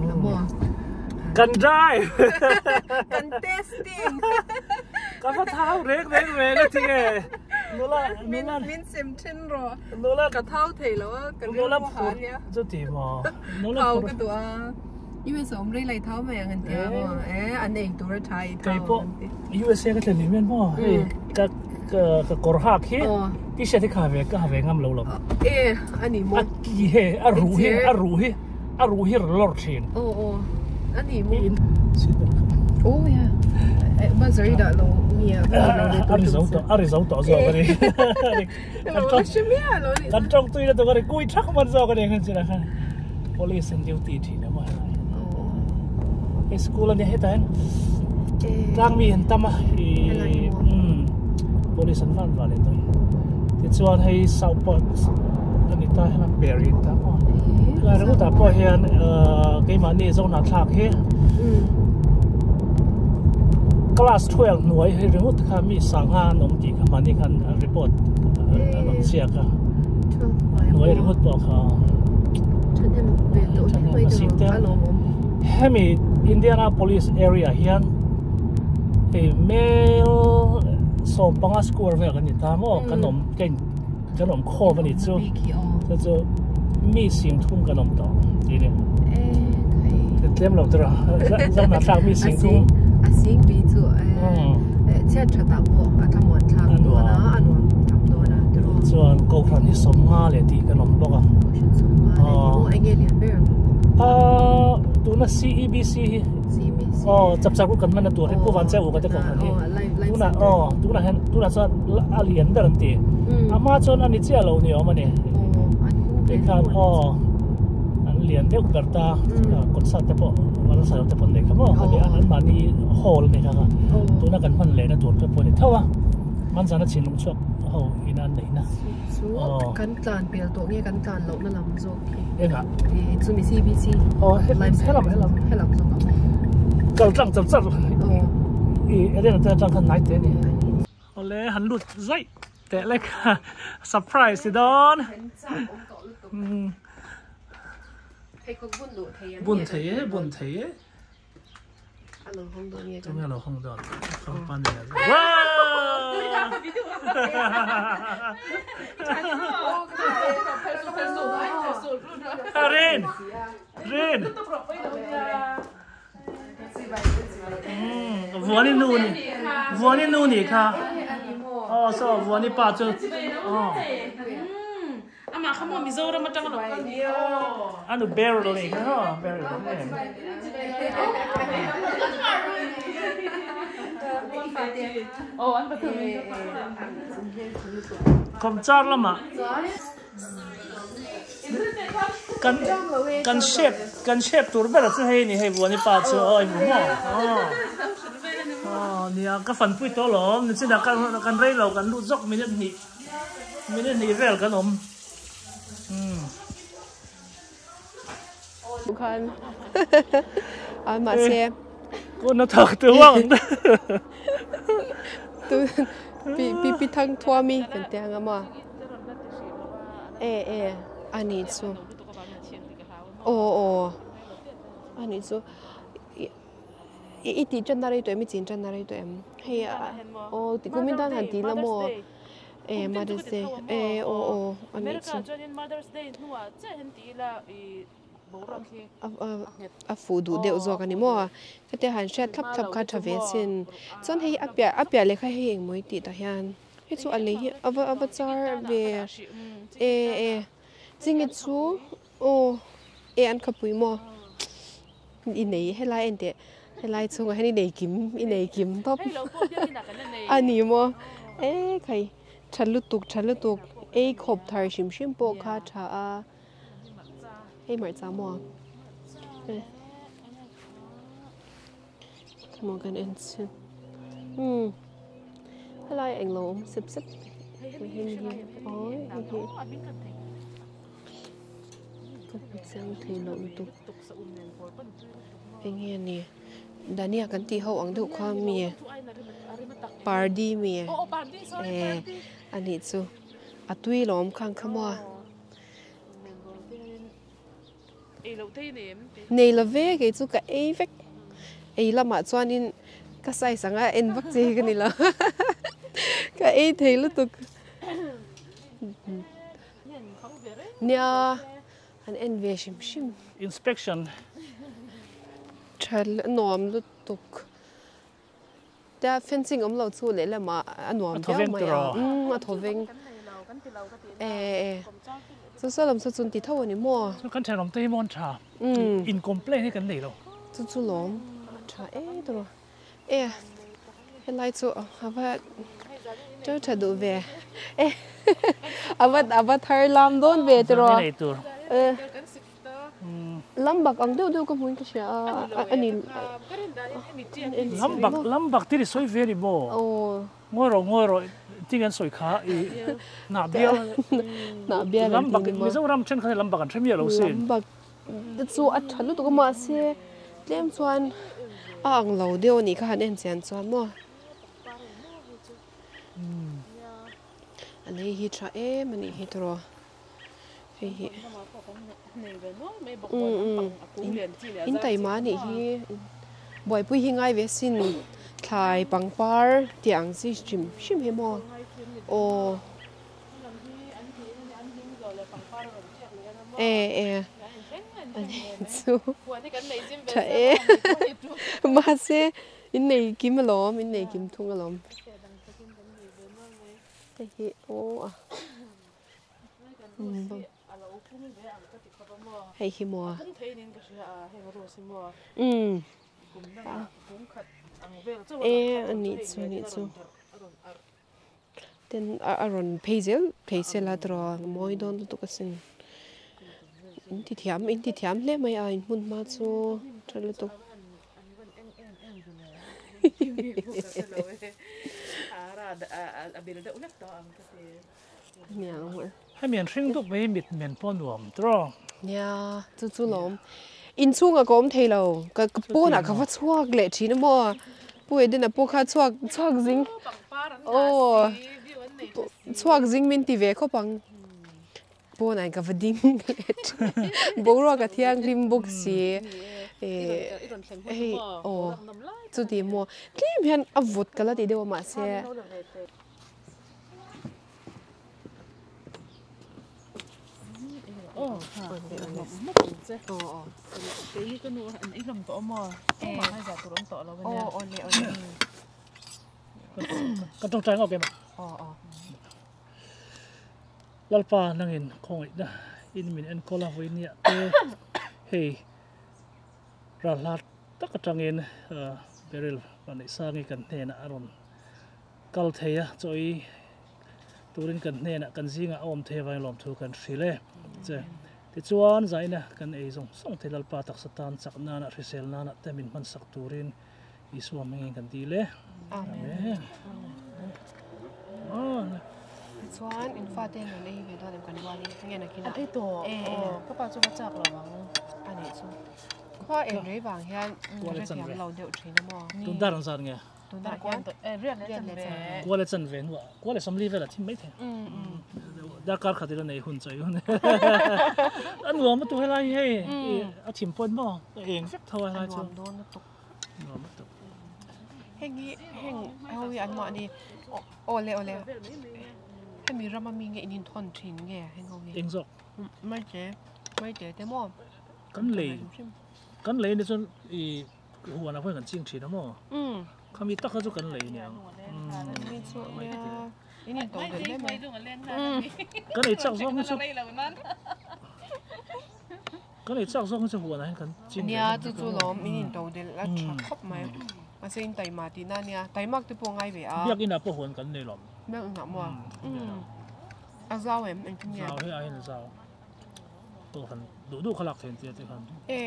la maw? Kan drive! Kan testing! Ka va thau reng reng ve na ti nge? Nula, nula. Min sim thin rawh. Nula. Ka thau thei lo a, ka rilru a ha nia. Chuti maw? Nula Thau ka duh a. USA awm rei lai thau mai ang an ti a maw? E, an ei tur a tha i thau. Kei pawh USA ka thlen hian maw? Hei, ka ka kawr hak hi t-shirt hi ka ha ve ka ha ve ngam lo lo. E, a ni maw? A ki he, a ruh hi, a ruh hi, a ruh hi rawn lawr thin. Aw aw, a ni maw? Oh ya, buzzer i dah lo nia. A ri zo tawh, a ri zo tawh zawk a ni. Kan tawng tui na tur a ri kui thak man zawk a ni ang chin ah khan. Police an duty thin a maw helai hian. Hei school a nia hetah hian tlang mi an tam a ih umm police an van vah leh tawh hi. Tichuan hei South Park a ni ta helam per in ta maw. Helai ringawt ah pawh hian ahh keimahni Zohnahthlak hi class 12 hnuai hei ringawt kha mi sangha an awm tih kha mahni khan report an rawn ziak a hnuai ringawt pawh kha hemi Indianapolis area hian hei mel 15 square vel kan ni ta maw kan awm kan awm khawm a ni chu chu chu mi sing thum kan awm tawh tih ni tlem lo tur a zam na thlak mi sing thum a sing bi chu chhiat tha tak pawh a thlamuan thlak dawn a a nuam tham dawn a tiraw chuan kohhran hi sawmnga leh tih kan awm bawk a kohhran sawmnga leh tih maw enge lian ber a tuna CEBC hi aw chapchar kut kan hman na tur hi pu van cheu ka te kohhran hi tunah aw tunah hian tunah chuan a lian ber an ti a hma chuan a ni chiah lo ni awm a ni tikhan aw an lian deuh ber ta concert te pawh vanlalsailo te pawh an nei kha maw khami an mahni hall a ni kha kha tuna kan hman leh na tur te pawh a ni tho a manzana chhinlung chhuak ho ina an neih na chu kan tlan pel tawh nge kan tlan loh na lam zawk hi engah chumi CBC aw helam helam helam zawk ang kal tlang char char i eden te atang khan nai te ni awle han lut zaih teh lek surprise ti dawn bun thei e bun thei e Tunge a lo hawng dawn? Company a Rin! Rin! Vuani nu ni. Vuani nu ni kha. Oh, so Vuani pa chu. Oh. Amah kha maw Mizoram atang a lo kal ni aw. A nu Beryl nih kha aw Beryl em. Aw an pathum in. Kawmchar lamah kan kan shape kan shape tur ber chu hei ni hei Vuani pa chu aw i hmu maw aw aw nia ka fanpui tawh alawm nichinah kan rei lo kan lut zawk minute hnih. Minute hnih vel kan awm. Umm. Khan a mahse. Kun a thak te huang. Tu pi pi pi thang thuami kan ti anga maw. E e ani chu. Aw aw ani chu. I tih tan na rei tawh em i chin tan na rei tawh em hei aw ti kumin tan han ti la maw e mother's day e aw aw a nih chu a fuh duh deuh zawk a ni maw hetia han hriat thlap thlap kha a tha ve sin chuan hei a piah a piah leh kha hei engmaw i tih tah hian hei chu a lei hi a va a va char ve e e chingi chu aw e an khawpui maw. I nei helai en teh helai chhungah hian i nei kim i nei kim tawp a ni maw e khai tha lutuk tha lutuk ei khawp thar hrim hrim pawh kha a tha a hei hmarcha maw maw kan en chhin umm helai englo awm sep sep hei hi awi hei hi. Ka hmu chiang thei loh lutuk eng nge ni dania kan tih ho ang deuh kha mi pardi mi eh a nih chu a tui lawm khang kha maw. Nei lo ve kei chu ka ei vek. Ei lamah chuanin ka size anga en vak che hi ka ni lo. Ka ei thei lutuk. Nia an en ve hrim hrim. Inspection. Tha nuam lutuk. Tia fencing awm lo chu lehlamah a nuam viau mai a, umm a thawveng e e chu saw lam saw chu an ti tho a ni maw? Chu kan thenawm te hi maw an tha, in complain hi kan nei lo. Chu chu lawm a tha e tawrh e helai chu a va teu tha duh ve e a va a va thar lam dawn ve tawrh e. Lambak ang deuh deuh ka hmuin ka hria a, a ni. Lambak, lambak thil i sawi ve a ni maw? Ngawi rawh, ngawi rawh, tinge an sawi kha i hnah bial, hnah bial an ti ni maw? Mizoram thenkhat hi lambak an hre miah lo sin. Lambak chu a tha lutuk a mahse tlem chuan a ang lo deuh a nih kha han en chian chuan maw? A lei hi tha em a nih hi tawrh. Hei hi in taima a nih hi buaipui hi ngai ve sin thlai pangpar tih ang chi hrim hrim hi maw aw e e ani chu tha e mahse in nei kim alawm in nei kim thung alawm hei hi aw a. Hei hi maw umm e a nih chu a nih chu ten a rawn phei zel phei sela tiraw mawi dawn lutuk asin in ti thiam in ti thiam hle mai a in hmun hma chu tha lutuk. Hemi an hring dup mai hi mit men pawh nuam tawh. Nia, chu chu lawm. Inchhungah ka awm thei lo, ka pawnah ka va chhuak leh thin a maw. Pu Edena pawh kha chhuak chhuak zing aw chhuak zing min ti ve khawp ang. Pawnah in ka va ding leh thin. Boruak a thianghlim bawk si. Hei aw chuti maw tlem hian a vawt ka la ti deuh a mahse. Lalpa nangin khawngaihna in min enkawl a vawinia te hei ralhla tak atangin Beryl Vanneihsangi kan hnenah a rawn Kal thei a, chaw ei turin kan hnenah kan zingah a awm thei avangin lawmthu kan hrilh e che. Tichuan, zaina kan ei zawng zawng thei Lalpa taksa tan chak nana hrisel nana te min hmansak turin Isua hmingin kan dil e. Amen. Tichuan, in fate an rawn ei ve dawn em kan rualin nge nakinah? An ei tawh. Ka pa chu va chak lo ang. A nih chu. Khua en rei vang hian hrethiam lo deuh thin a maw? Tun dar ang zat nge? Tunah hian riat leh chan Kual leh chan ve hnuah kual leh samli velah thim mai thei. Darkar khat ila nei hun chawi hun. A nuam a tu helai hi hei a thim pawhin maw a eng vek tho a helai chu. A nuam dawn lutuk. Nuam lutuk. Heng hi heng ho hi an mahni awle awle hemi rama mi nge in inthawn thin nge heng ho hi. Eng zawk? Maite maite te maw? Kan lei kan lei ni chuan i Huan ah khuan kan ching thin a maw? Khami tak kha chu kan lei aniang. Kan ei chak zawk hi chu kan ei chak zawk hi chu huan ah hian kan ching ve Nia chu chu lawm in in to del a tha khawp mai. Mahse in taima tih na ania taimak te pawh ngai ve a. Biakinn ah pawh huan kan nei lawm. Biakinn ah maw? A zau em engtin nge? Zau hei aiin a zau. Kohhran duh duh kha lak theih an tia te khan. E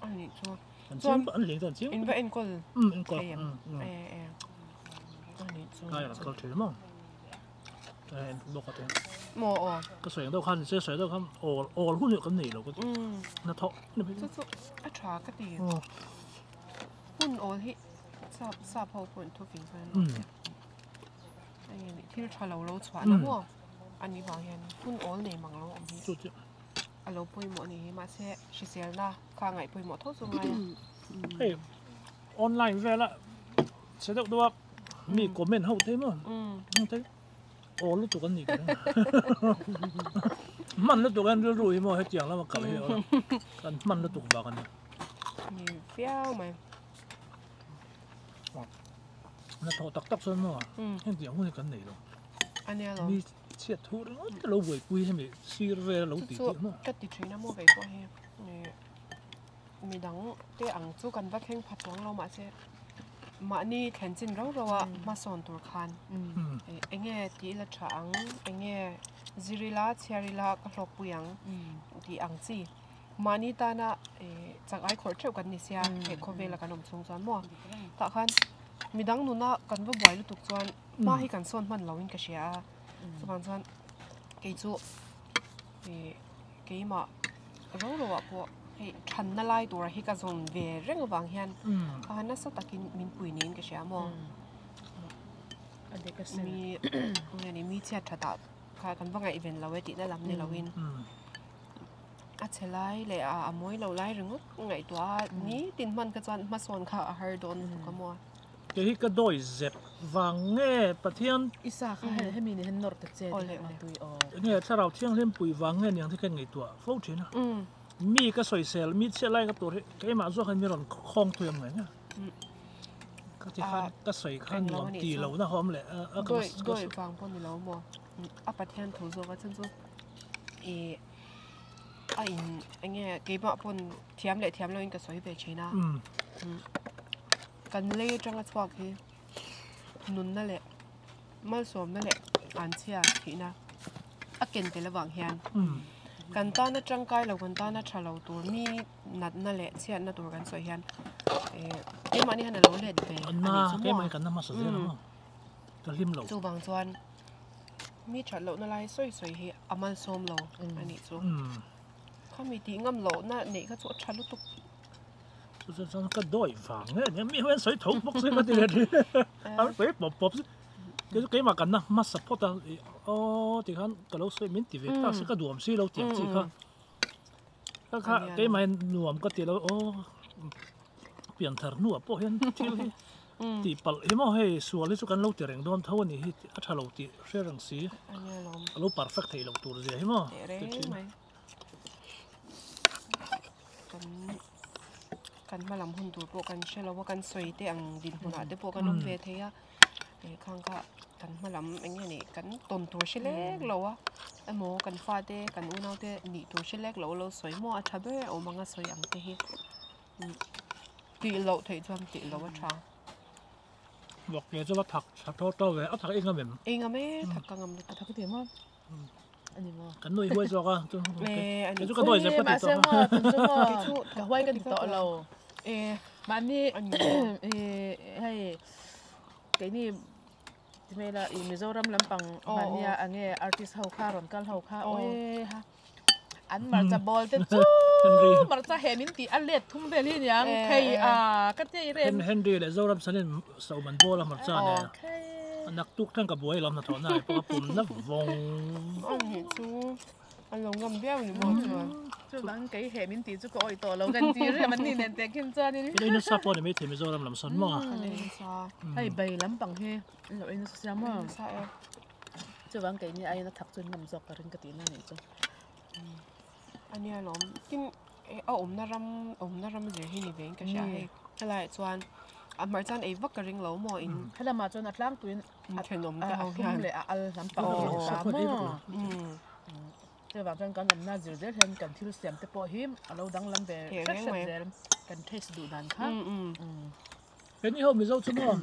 a nih chu. An chiang an leng chu an chiang. In va enkawl. Um enkawl. Thei em. E e. A nih chu. Ai an kal thin maw. Ai en bawk a te. Maw aw. Ka sawi ang deuh khan se sawi deuh khan awl awl hun hi kan nei lo ka ti. Na thawk. Chu chu a tha ka ti. Hun awl hi sap sap ho pawh in thu fing chuan. Thil tha lo lo chhuah na maw. Ani vang hian hun awl nei mang lo awm hi. Chu chu. a lo pawimawh ni hi mahse hriselna kha ngaih pawimawh tho chu ngai a. Hei online vela che deuh deuh a mi comment ho te maw te aw lutuk an nih ka ring hman lutuk an rilru hi maw hetiang lama kal hi kan hman lutuk vang a ni. Ni viau mai. Na thawh tak tak chuan maw hetiang hun hi kan nei lo. A nia lo. Mi chhiat thu ringawt te lo buaipui hemi sir vel lo tih tih maw. Ka ti thin a maw kei pawh hi midang te ang chu kan va thleng pha chuang lo mahse mahni thlen chin rau rau a hmasawn tur khan enge tih ila tha ang enge zir ila chhiar ila ka hlawkpui ang tih ang chi mahni tana chak ai khawrh theuh kan ni sia he khawvela kan awm chhung chuan maw tah khan midang nuna kan va buai lutuk chuan hma hi kan sawn hman loin ka hria a chuvang chuan kei chu keimah ro ro ah pawh hei thanna lai tura hi ka zawn ve reng avang hian a nasa takin min pui niin ka hria maw mi nge ni mi chhiat that ah kha kan va ngaihven lo e tihna lam ni loin a chhe lai leh a mawi lo lai ringawt ngaihtuah a nitin hman kha chuan hmasawn kha a har dawn lutuk a maw. Kei hi ka dawi zep vang nge Pathian. I sa kha hei hemi ni hian nawr ta che tih a tui aw. Enge thlarau thianghlim pui vang nge niang te khan ngaihtuah fo thin a. Mi ka sawisel mi chhiat lai ka tur hi keimah zawk hian mi rawn khawng thui ang mai nia. Ka ti khan ka sawi khan nuam ti lo na awm leh a ka dawi dawi vang pawh ni lo maw a Pathian thu zawk a chan chu i a in enge keimah pawn thiam leh thiam loin ka sawi ve thin a. Kan lei atanga chhuak hi nunna leh malsawmna leh anchhia thihna a ken tel avang hian kan tana tangkai lo kan tana tha lo tur mi natna leh chhiatna tur kan sawi hian eh keimahni hian a lo let ve a nih chu maw chuvang chuan mi that lohna lai sawi sawi hi a malsawm lo a nih chu khami tih ngam lohna neih kha chu a tha lutuk. Chuan chuan ka dawi vang nge nia mi hian sawi tho bawk se ka ti leh thin a sawi pawp pawp se kei chu keimah kan na hmasa phawt a ih aw ti khan ka lo sawi min ti ve tak se ka duam si lo tiang chi kha ka kha keimah hian nuam ka ti lo aw pian thar hnuah pawh hian thil hi tih palh hi maw hei sual hi chu kan lo ti reng dawn tho a nih hi a tha lo tih hre reng si a lo perfect theih loh tur zia hi maw ti thin. Kan kan hma lam hun tur pawh kan hre lo a kan sawi te ang dinhmunah te pawh kan awm ve thei a eh khang kha kan hma lam eng nge nih kan tawn tur hre lek lo a emaw kan fate kan unau te nih tur hre lek lo lo sawi maw a tha ber awm ang a sawi ang te hi tih loh theih chuan tih loh a tha. Vawk ke chu va thak tha tawh tawh ve a thak i ngam em? I ngam e thak ka ngam lutuk. A thak i ti maw? Kan nuih huai zawk a chu kei chu ka dawi zep ka ti tawh a ka huai ka ti tawh lo mahni hei keini hmela i Mizoram lampang mahnia ange artist ho kha rawn kal ho kha awi ha an hmarcha bawl te chu hmarcha he min tih a let thum vel hi aniang thei a ka ti rem Henry leh Zoram sanin Soman bawl a hmarcha nen a naktuk thleng ka buai lawm hnathawh na pawh a pum na vawng vawng hi chu an lo ngam viau ni maw chuan chuvang kei he min tih chu ka awih tawh lo kan ti rem an ni nen teh khin chuanin in ei nasa pawh ni maithei Mizoram lam sawn maw hei bai lampang hi an lo ei nasa sia maw chuvang keini aiin a thak chu an ngam zawk ka ring ka tihna nih chu ania lawm tin a awmna ram awmna ram zir hi ni vein ka hria hei helaiah chuan a hmar chuan ei vak ka ring lo maw in helamah chuan a tlangpuiin a thenawm te ho hian a leh a al lampang a rawn ta maw chuvang chuan kan awmna zir zel hian kan thil siam te pawh hi a lo danglam ve hret hret zel kan taste duh dan kha Keini ho Mizo chu maw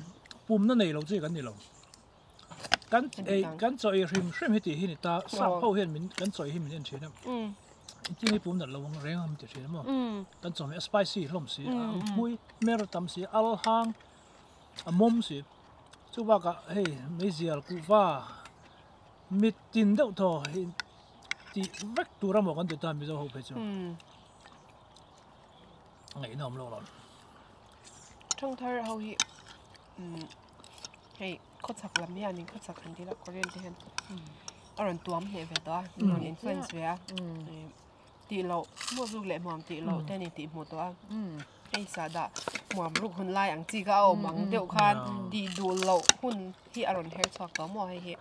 pumna nei lo chi kan ni lo. Kan ei kan chaw ei hrim hrim hi tih hi ni ta sap ho hian min kan chaw ei hi min en thin a engtin hi pum nat lo ang reng ang min ti thin a maw kan chaw hi a spicy hlawm si a hmui hmer tam si al hang a mawm si chu bakah hei meizial kuhva mit tin deuh thaw hi tih vek tur a maw kan ti ta Mizo ho phei chu ngaihna awm lo lo. Thangthar ho hi hei khawchhak lam hianin khawchhak han tih lah Korean te hian a rawn tuam hneh ve tawh a rawn influence ve a. Tih loh, maw zuk leh hmuam tih loh te a ni tih hmuh tawh a, hei sahdah hmuam ruk hun lai ang chi kha a awm ang deuh khan tih duh loh hun hi a rawn her chhuak tawh maw hei hi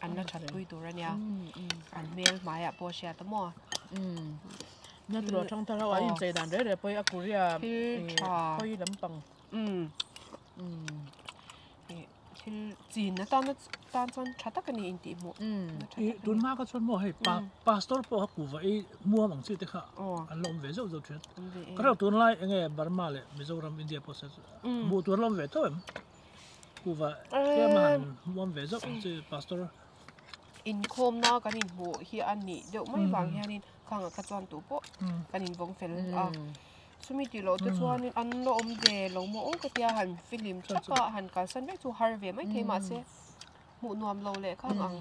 an la that pui tur a nia, an hmel hmaiah pawh a hriat a maw. Nia tilo thang thar ho a inchei dan reh reh pawh hi a Korea khawi lampang. Thil chin atana tan chuan tha tak a ni intih hmuh. I tun hma kha chuan maw hei pastor pawh kha kuva i muam ang chi te kha an la awm ve zeuh zeuh thin. Ka hrelo tunlai enge Burma leh Mizoram India pawh se hmuh tur an la awm ve tho em? Kuva tlem a han muam ve zeuh ang chi pastor. Inkhawmna kan inhmuh hi a nih deuh mai vang hianin khangah kha chuan tu pawh kan invawng fel a. Chumi tih loh te chuanin an la awm ve lo maw aw ka tia han film thap a han kalsan vek chu har ve mai thei mahse hmuh nuam lo leh khang ang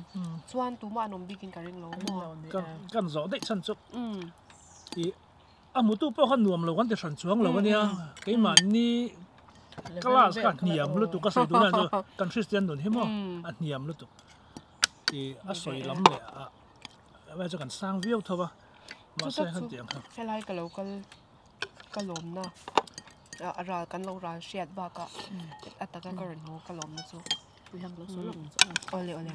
chuan tumah an awm bikin ka ring lo maw. Kan zawh daih chhan chu i a hmutu pawh kha nuam lo kan ti hran chuang lo ania keimahni class kha hniam lutuk a sawi duh na chu kan Christian nun hi maw a hniam lutuk i a sawi lam leh a chu kan sang viau tho a. Mahse han tih ang kha. Helai ka lo kal ka lawmna a ral kan lo ral hriat bakah a taka ka rawn hmu ka lawmna chu. Awle awle.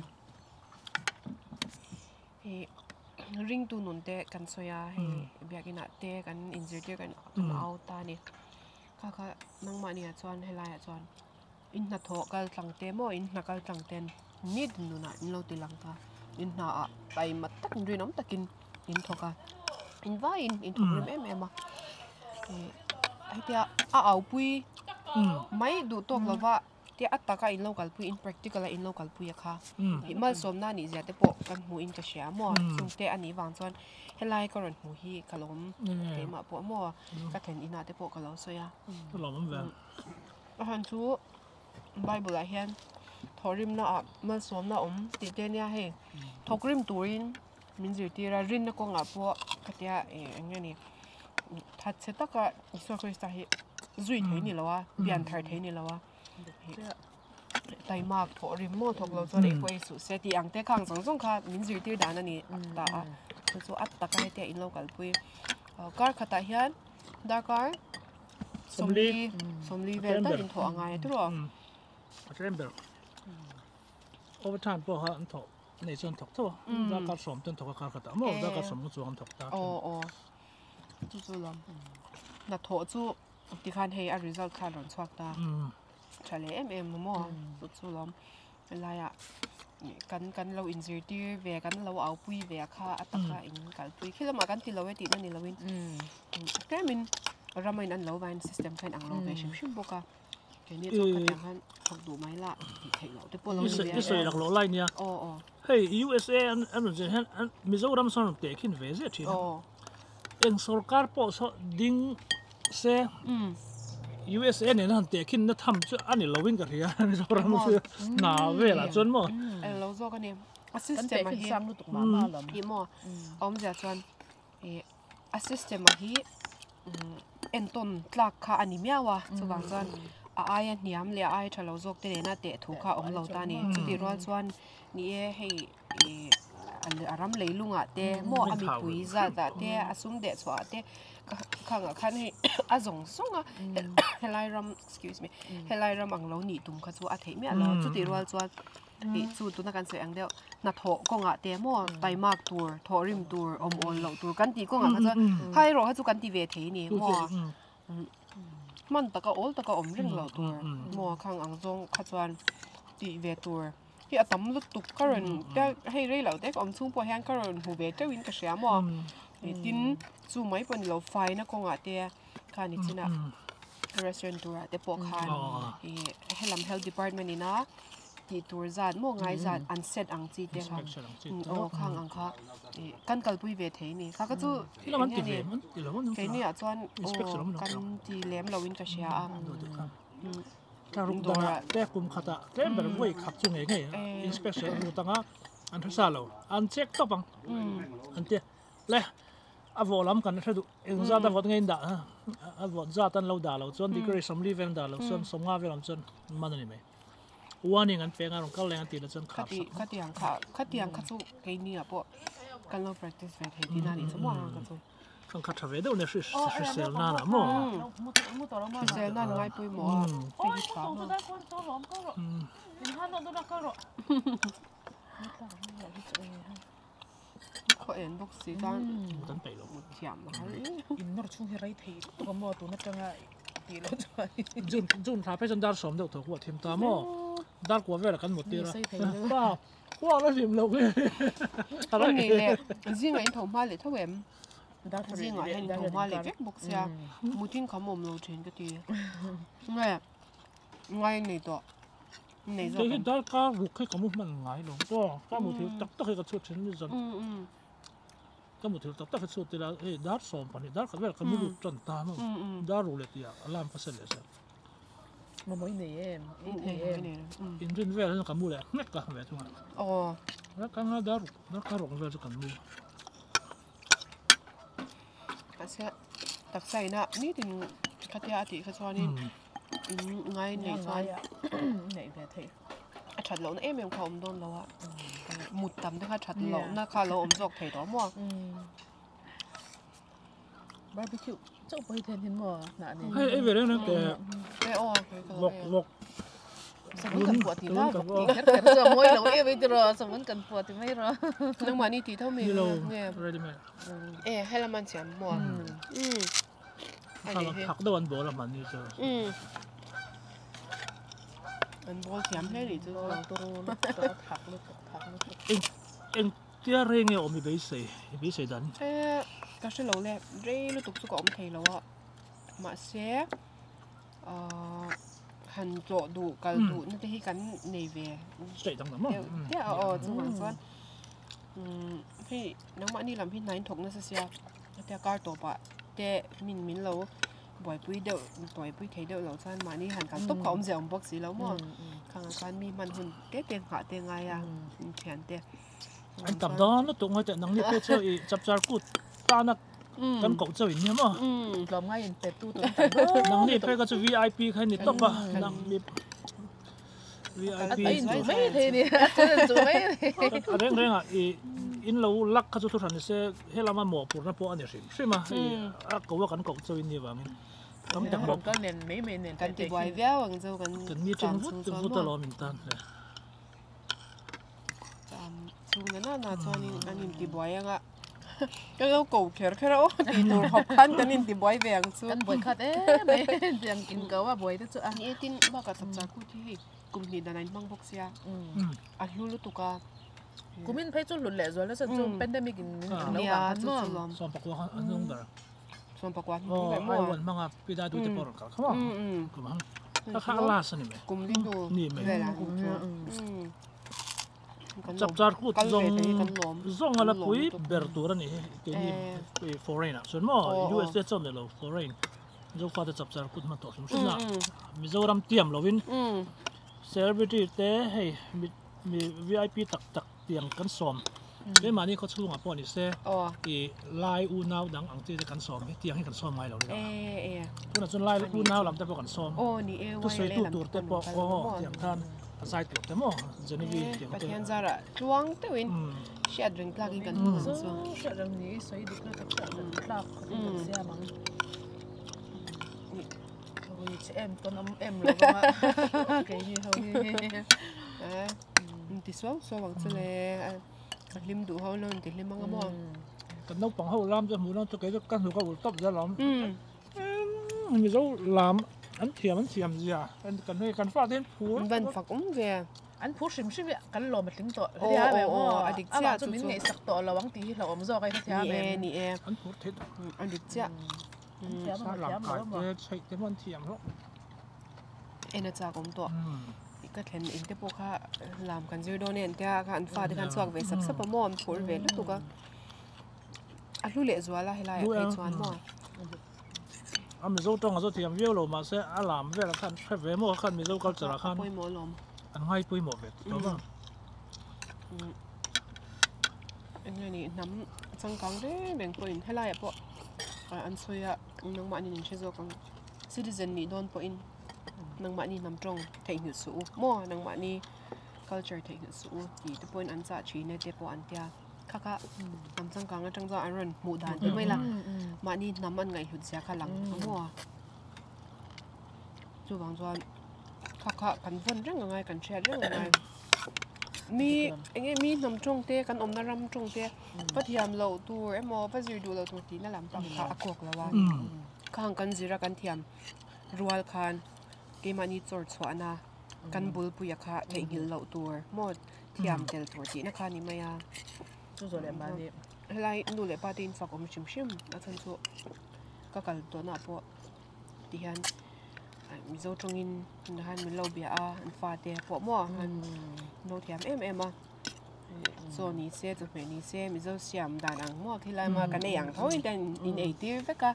Hei ringtu nun te kan sawi a hei biakin ah te kan inzirtir kan au ta a ni. Kha kha nangmahni ah chuan helai ah chuan in hnathawh kal tlang te maw in hna kal tlang ten nitin nunah in lo ti lang ta in hna ah taima takin rinawm takin in thawk a in vaiin in thawk rem em em a ih hetia a au pui mai duh tawk lova tia a taka in lo kalpui in practical a in lo kalpui a kha ih malsawmna a nih zia te pawh kan hmuh in ka hria maw chung te a nih vang chuan helai ka rawn hmuh hi ka lawm keimah pawh maw ka thlen inah te pawh ka lo sawi a. A han chu Bible ah hian thawhrimna ah malsawmna awm tih te ania hei thawkrim turin min zirtir a rinna kawngah pawh khatia ih eng nge ni thatchhe taka Isua Krista hi zui thei ni lo a pian thar thei ni lo a taimak thawhrim maw thawk lo chuan ei pawh ei suh se tih ang te khang zawng zawng kha min zirtir dan a ni ta a chu chu a taka hetia in lo kalpui kar khatah hian darkar. Sawmli, sawmli vel tak in thawh a ngai a tiraw? A tlem ber. Overtime pawh kha an thawh nei chuan thawk tho a. Darkar sawm te an thawk a kar khatah maw darkar sawm chu an thawk ta. Aw aw. Chu chu lawm. Hna thawh chu tikhan hei a result kha a rawn chhuak ta. Tha leh em em maw chu chu lawm. Helaiah kan kan lo inzirtir ve kan lo aupui ve a kha a taka in kalpui khi lamah kan ti lo e tihna ni loin tlemin rama in an lo vain system kha in ang lo ve hrim hrim bawk a keini chuan khatiang khan thawk duh mai lah tih theih loh te pawh lo ni ve a. I sawi lak loh lai nia hei USA an rawn zir hian Mizoram sawn rawn tehkhin ve zet thin a eng sorkar pawh saw ding se USA nena han tehkhin na tham chu a ni lo in ka hria Mizoram chu hna velah chuan maw. Eng lo zawk a ni a system a hi hi maw a awmzia chuan ih a system a hi entawn tlak kha a ni miau a chuvang chuan a aia hniam leh a aia tha lo zawk te nena teh thu kha a awm lo ta a ni chutih rual chuan ni e hei ih a ram leilungah te maw a mipui zat ah te a sum deh chhuah ah te khangah khan hei a zawng zawng a helai ram excuse me helai ram ang lo nih tum kha chu a theih miah lo chutih rual chuan ih chu tuna kan sawi ang deuh hnathawh kawngah te maw taimak tur thawhrim tur awm awl loh tur kan tih kawngah kha chuan hai erawh kha chu kan ti ve thei a ni maw hman taka awl taka awm reng loh tur maw khang ang zawng kha chuan tih ve tur. Hi a tam lutuk ka rawn hei rei loh te ka awm chhung pawh hian ka rawn hmu ve teuh in ka hria maw tin chu mai pawh ni lo faina kawngah te khan i chinah restaurant turah te pawh khan ih helam health department ina tih tur zat maw ngai zat an set ang chi te kha aw khang ang kha ih kan kalpui ve thei a ni kha kha chu eng nge ni keini ah chuan aw kan ti lem lo in ka hria a. Tlaruk dangah te kum khatah tlem ber vawi khat chu ngei ngei inspection a lut anga an hre sa lo an check tawp ang an ti le a vawh lam kan hre duh eng zat a vawt ngei in dah a vawt zat an lo dah lo chuan degree sawmli vel an dah lo chuan sawmnga vel awm chuan man a ni mai warning an peng a rawn kal leng an tih lah chuan khar sak khatiang kha khatiang kha chu keini ah pawh kan lo practice ve thei tihna a nih chu maw ang kha chu. Kan kha tha ve deuh ne hri hrisel na la maw. Hrisel nan ngai pawimawh a hei hi tha maw. Khaw en bawk si tan kan peih lo thiam a hal. In nawr chhung hi rei thei lutuk a maw tun atanga tih loh chuan. June June thla phei chuan dar sawm deuh tho khuah thim ta maw. Dar kua velah kan mut tir a. Pa khuah la hlim loh nge. Ani leh zingah in tho hma leh tho em. Zingah hian in tho hma leh vek bawk sia mutin kham awm lo thin ka ti. Nge ngai nei tawh nei zawk em. Kei hi dar kar ruk hi ka mu hman ngai lo aw ka mu thil tak tak hi ka chhut thin ni zan ka mu thil tak tak hi chhut ila hei dar 12 dar khat vel ka mu lut tan ta maw dar ruk leh tih ah alarm ka set leh sia. Mamawh i nei em? I thei em? Inrin vel hian ka mu leh nghek a ve thung a. Aw. Ka nga dar dar kar ruk vel chu kan mu. Mahse taksa ina nitin khatia a tih kha chuanin in ngai nei chuan neih ve theih. A that lohna em em kha a awm dawn lo a. Mut tam te kha that lohna kha a lo awm zawk thei tawh maw? Barbecue chauh pawh hi then hin maw hnah nen. Hei ei ve reng reng teh. E aw kei ka lo Vawk vawk. Savun kan puah tih lai vawk tih kher kher chu a mawi lo em ei tiraw savun kan puah ti mai rawh. Nangmahni tih tho mi Ni lo nge. Ready made. E helam an siam maw. Umm. Ani hi. Thak deuh an bawl a hmanni chu. Umm. An bawl thiam hle nih chu. Turu lutuk thak lutuk thak lutuk. Eng eng Tia rei nge awm i beisei, i beisei dan? E, ka hre lo le, rei lutuk chu ka awm thei lo a, mahse ahh han tlawh duh kal duh na te hi kan nei ve Straight dang dang maw? deuh deuh a aw chuvang chuan umm hei nangmahni lam hi hna in thawk nasa sia hetia kar tawpah te min min lo buaipui deuh buaipui thei deuh loh chuan mahni han kal tawp kha awmzia awm bawk si lo maw? Khangah khan mi hman hun te te nghah te ngai a inthiante. An tam dawn lutuk ngawi teh nangni pawh chu i chapchar kut tana kan koh chauh in nia maw? Tlawmngai in pe tu tur tam dawn lutuk. Nangni phei kha chu VIP kha ni tawp a nangni VIP. A in chuh mai thei ni a in chuh mai thei. A reng reng ah i in lo lak kha chu thu hran ni se helama mawhphurhna pawh a ni hrim hrim a a ko a kan koh chauh in nih vangin tam tak mawh. Kal nen mai mai nen kan ti buai viau ang chu kan kan mi ṭhen vut vut alawm in tan hle. Chhung na na chuanin an intibuai ang a, ka lo ko kher kher a aw tih tur khawp khan kan intibuai ve ang chu. Kan buai khat em em tiang inko a buai te chu a. Ni e tin bakah chapchar kut hi hei kum hnih dan a inhmang bawk sia a hlu lutuk a. Kumin phei chu hlut leh zual nasa chu pandemic in min lo vang khan maw. Sawmpakua khan a hnung ber. Sawmpakua hnung ber maw. Aw ai hmanga pi dai duite pawh rawn kal kha maw. Kum ang kha kha a last a ni mai. Kum li hnu velah kum chu. Chapchar kut zawng zawng a la pui ber tur a nih hi keini foreign ah chuan maw USA chuan ni lo foreign Zofa te chapchar kut hman tawh hrim hrim a Mizoram tiam lovin celebrity te hei mi VIP tak tak tiang kan sawm keimahni khaw chhungah pawh ni se i lai unau dang ang chi te kan sawm hi tiang hi kan sawm ngai lo ni tunah chuan lai unau lam te pawh kan sawm thusawi tu tur te pawh aw tiang khan a zai tur te maw Genevieve tiang te Pathian zarah tluang deuhin hriat reng tlakin kan hmu ang chu hriat reng ni sawi dik lutuk hriat reng tlak khawpin kan siam ang Ui che em pawn awm em lo vang a keini ho hi ti suau suau ang chu le a hlim duh ho lo inti hlim ang a maw kan naupang ho lam chu hmuh nan chu kei chu ka hnuk a ul tawp zel awm Mizo lam an thiam an thiam zia kan hei kan fate hian phur an van fak awm ve an phur hrim hrim hi kan lawm a tling tawh hetiang a em aw a dik chiah chu min ngaihsak tawh lo ang tih hi hlauhawm zawk a hetiang a em ni e an phur thei tawh a dik chiah Sar lam kai te chheih te pawh an thiam hlawk. En a chak awm tawh. Ka thlen in te pawh kha lam kan zir dawn e an tia kha an fate khan chhuak ve sap sap a maw an phur ve lutuk a. A hlu leh zual a helai ah phei chuan maw. A Mizo tawng a zo thiam viau lo mahse a lam velah khan hre ve maw khan Mizo culture ah khan an ngai pawimawh ve tawp a. Enge ni hnam changkang reng reng pawhin helaiah pawh an sawi a nangmahni in hre zawk ang citizen nih dawn pawhin nangmahni hnam tawng theihnghilh suh u maw nangmahni culture theihnghilh suh u tih te pawhin an chah thin e te pawh an tia. Kha kha hnam changkang atang chuan an rawn hmuh dan te mai la mahni hnam an ngaihhlut zia kha lang a maw a chuvang chuan kha kha kan vawn reng angai kan hriat reng angai mi eng nge mi hnam tawng te kan awmna ram tawng te va thiam loh tur emaw va zir duh loh tur tihna lampang kha a kawk lo a khang kan zir a kan thiam rual khan keimahni chawr chhuahna kan bulpuia kha theihnghilh loh tur maw. Thiam tel tur tihna kha a ni mai a. Chu zawh leh mahni. Helai nu leh pa te in fak awm hrim hrim a chhan chu ka kal tawhna ah pawh ti hian Mizo tawngin han min lo bia a an fate pawh maw an lo thiam em em a chaw ni se chawhmeh ni se Mizo siam dan ang maw khilai maw kan ei ang tho in te in ei tir vek a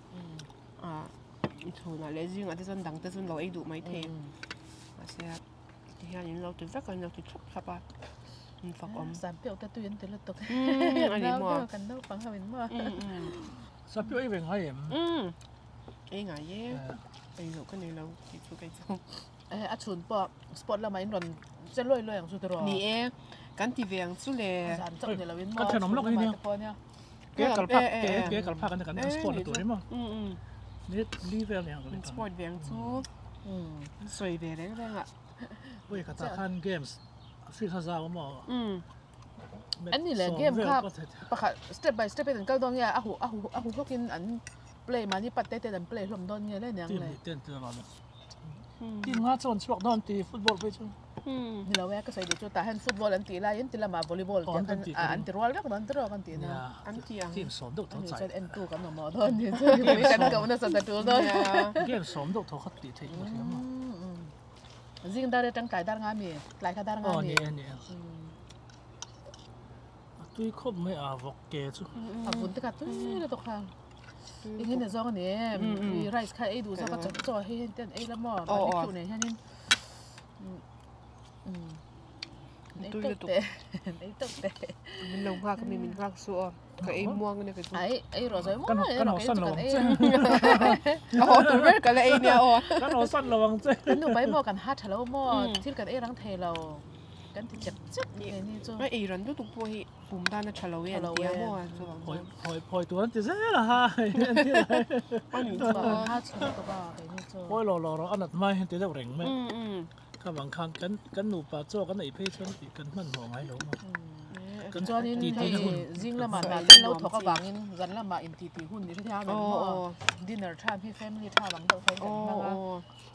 ah chhunah leh zingah te chuan dang te chu an lo ei duh maithei mahse. Ti hian in lo ti vek a, in lo ti thlap thlap a, in fak awm. Sanpiau te tui an ti lutuk. A ni maw? Kan naupang ho in maw? Sanpiau ei ve ngai em? Ei ngai e, ei loh ka nei lo tih chu kei chu. A chhun pawh sport lamah in rawn che luai luai ang chu tiraw? Ni e, kan ti ve ang chu le. Zan chauh ni lo in maw? Ka thenawm lawk hi nia. Ke kal phak ke kal phak an kan sport na tur hi maw? Ni li vel ni ang kan. Sport ve ang chu. Sawi ve reng reng a. Ui ka ta khan games a field kha zau maw? An ni le game kha pakhat step by step in an kal dawn nge a hu a hu a hu hlawk in an play mahni pat te ten an play hlawm dawn nge le niang le. Team hnih ten tir lo team nga chuan chhuak dawn ti football phei chu. Ni lo e ka sawi duh chu tah hian football an tih laiin ti lamah volleyball tih khan an ti rual vek dawn tiraw kan tih na. An ti ang. Team sawm deuh tho chai. Chuan entu kan awm mawh dawn ni chu mipui kan koh nasa ta tul dawn. Game sawm deuh tho kha tih theih ka hria maw. Zing dar atang tlai dar nga mi tlai kha dar nga mi. Aw ni e ni e. A tui khawp mai a vawk ke chu. A vun te kha tui lutuk kha. Eng hi na zawng a ni em? Rice kha ei duh zawk a chaw chaw hei hian ten ei la maw barbecue nen hianin Tui lutuk. Ei tawp te. Min lo nghak ami min nghak su aw. Ka ei muang ania ka chu. Ai ei rawh zawi muang kan haw san lo ang che. Ka haw tur ber ka la ei nia aw. Kan haw san lo ang che. Kan nu pai maw kan ha tha lo maw thil kan ei rang thei lo kan ti chep chep nge ni chu. A ei ran lutuk pawh hi pum dan a tha lo e an ti a maw chuvang chuan. Phawi phawi tur an ti zel a ha an ti lai. Ani chu. Ha chhung tawp a keini chu. Phawi lo lo rawh a nat mai ti deuh reng mai. Kha vang khan kan kan nupa chaw kan ei phei chuan tih kan hmanhmawh ngai lo maw. Kan Chuanin hei zing lamah hna kan lo thawk avangin zan lamah intiti hun ni hrethiam em maw. Dinner tha hi family tha vang deuh khain kan hmang a.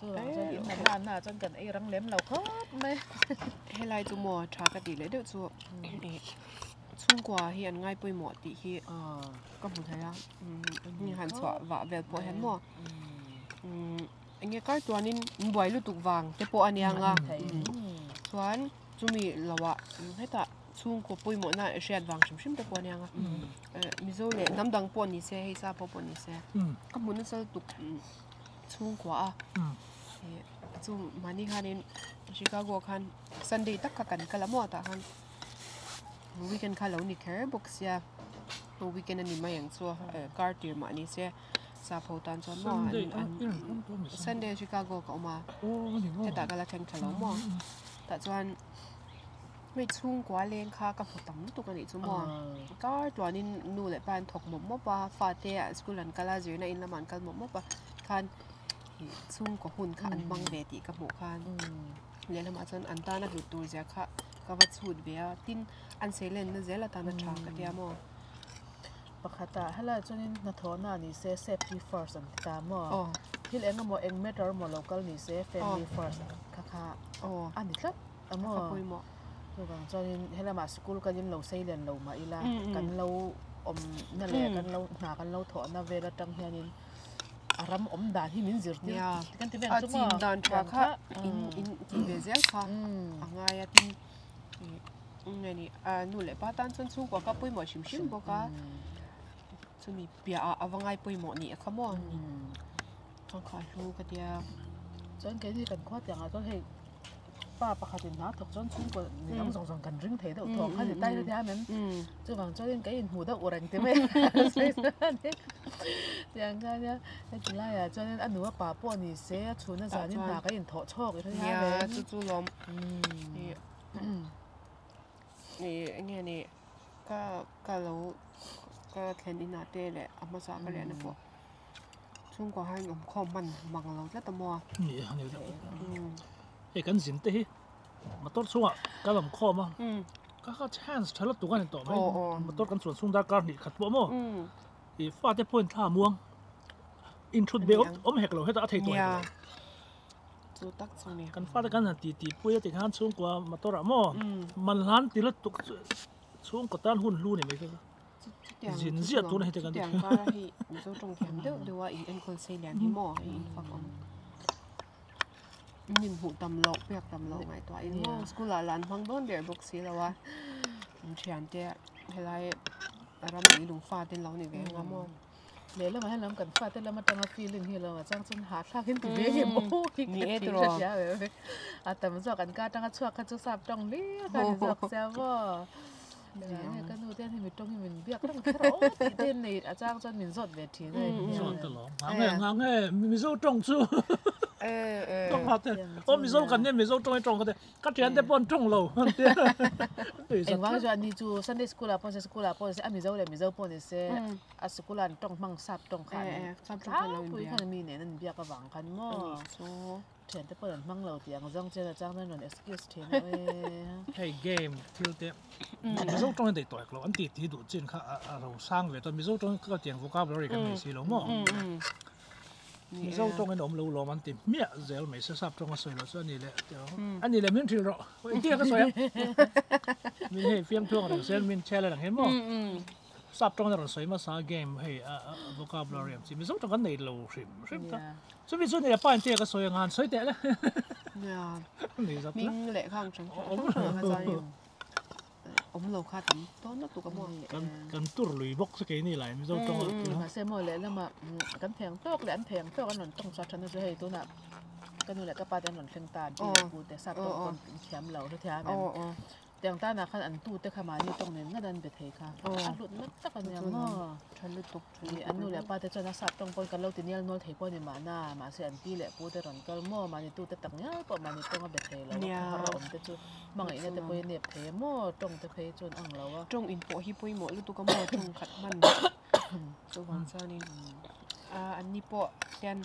Chuvang chuan in hna hna chuan kan ei rang lem lo khawp mai. Helai chu maw tha ka tih leh deuh chu chhungkua hi an ngai pawimawh tih hi ka hmu thei a. Han chhuah vah vel pawh hian maw. Enge kar tuanin in buai lutuk vang te pawh a nia nga chuan chumi lohah hetah chhungkaw pawimawhna hriat vang hrim hrim te pawh a nia nga Mizo leh hnam dang pawh ni se hei sa pawh pawh ni se ka hmu nasa lutuk chhungkua a chu mahni khanin Chicago khan Sunday tak kha kan kal a maw tah khan weekend kha lo ni kher bawk sia weekend a ni mai ang chu kar tir mah ni se. Sapho tan chuan maw an Sunday Chicago ka awm a hetah ka la thleng tha lo maw tah chuan hei chhungkua leng kha ka hmu tam lutuk a nih chu maw kar tluanin nu leh pa an thawk mawp mawp a fate ah school an kal a zirna in lamah an kal mawp mawp a khan chhungkaw hun kha an hmang ve tih ka hmuh khan lehlamah chuan an tana hlut tur zia kha ka va chhut ve a tin an seilenna zel atana tha ka tia maw. Pakhatah helaiah chuanin hnathawhna ni se safety first an ti ta maw? Thil eng emaw eng matter emaw lo kal ni se family first kha kha a ni tlat a maw? Chuvang chuanin helamah school kalin lo sei len lo mah ila kan lo awmna leh kan lo hna kan lo thawhna vel atang hianin a ram awm dan hi min zirtir kan ti vel chu maw? A chin dan tha kha in tih ve zel kha a ngai a tin. Nge ni a nu leh pa tan chuan chhungkua ka pawimawh hrim hrim bawk a chumi piah ah a va ngai pawimawh nih a kha maw thangkha hlu ka tia. Chuan keini kan khua tiang ah chuan hei pa pakhat in hna thawk chuan chhungkua ni dang zawng zawng kan ring thei deuh thawk kha ni tai hria em chuvang chuan in kei inhmuh deuh reng ti mai tiang kha nia heti laiah chuan in a nu a pa pawh ni se a chhun a zan in hna kan inthawh chhawk i hria em chu chu lawm. Ih eng nge ni Ka ka lo ka thlen inah te leh a hmasa ka riahna pawh chhungkua khan awm khawm hman mang lo tlat a maw. Ni a ni lo. Hei kan zin te hi motor chhungah kan awm khawm a, ka kha chance tha lutuk a ni tawh mai. Motor kan chuan chhung darkar hnih khat pawh maw i fate pawhin thla a muang inthut ve awm hek lo hetah a thei tawh hek lo. Chu tak chu ni. Kan fate kan han ti ti pui a tikhan chhungkua motor ah maw man hlan ti lutuk chhungkaw tan hun hlu ni mai kha zin ziah tuna heti kan ti. Chutiang kara hei Mizo tawng thiam deuh deuh a in enkawl sei lian hi maw hei in fak awm. In inhmuh tam loh pek tam loh ngaihtuah in maw school ah lah an hmang dawn der bawk si lo a an thiante helai ram leilung fa te an lo ni ve anga maw. Lehlamah hian lam kan fate lam atanga feeling hi lo a chang chuan hahthlak in ti ve nge maw hi ka ti hre hria ve ve. A tam zawk an ka atanga chhuak kha chu sap tawng hlir kha a ni zawk sia maw. Enge ka nu te hian hemi tawng hi min biak reng kher aw tih te nei a chang chuan min zawt ve thin a ni. Zawt alawm. Ngang nge ngang nge Mizo tawng chu tawng ha te aw Mizo kan nia Mizo tawng hi tawng kha te ka thian te pawh an tawng lo an tia. Engvang chuan ni chu Sunday school ah pawh ni se school ah pawh ni se a Mizo leh Mizo pawh ni se a sikul ah an tawng hmang sap tawng kha an tlangpui khan mi nen an biak avang khan maw thian te pawh an hmang lo tih ang zawng chian a chang chuan rawn excuse thin a e. Hei game thil te Mizo tawng hi daih tawh hek lo an ti ti duh chin kha a ro sang ve tawh Mizo tawng ka tiang vocabulary kan nei si lo maw Mizo tawng in awm lo lawm an ti hmiah zel mai se sap tawng a sawi loh chu a ni leh a ni leh min hrilh rawh engtin ka sawi ang min hei fiamthu ang reng sen min chhel ang hi maw Sap tawng in a rawn sawi hmasa game hei a vocabulary ang chi Mizo tawng kan nei lo hrim hrim ta. Chumi chu nei a pa in te ka sawi anga han sawi teh le. Nia. Nei zat la. Hming leh khang hrang hrang hrang kha chuan in awm lo kha tam dawn lutuk a maw. Kan kan tur lui bawk chu keini lai Mizo tawng a. Mahse maw lehlamah kan theng tawk leh an theng tawk an rawn tawng chhuah than na chu hei tunah ka nu leh ka pa te an rawn thleng ta an pi leh pu te sap tawng pawn thiam lo hrethiam em. Tiang tanah khan an tute kha mahni tawng nen ngat an be thei kha. A hlut nat tak a nia maw. Tha lutuk tha lutuk. An nu leh pa te chuan a sap tawng pawn kan lo ti nial nual thei pawh a ni mahna. Mahse an pi leh pu te rawn kal maw. Mahni tute tak ngial pawh mahni tawng a be thei lo. A khawhar a awm te chu hmangaihna te pawhin nep thei a maw. Tawng te phei chuan ang lo a. Tawng in pawh hi pawimawh lutuk a maw. Tawng khat hman chuvang chuanin an ni pawh hian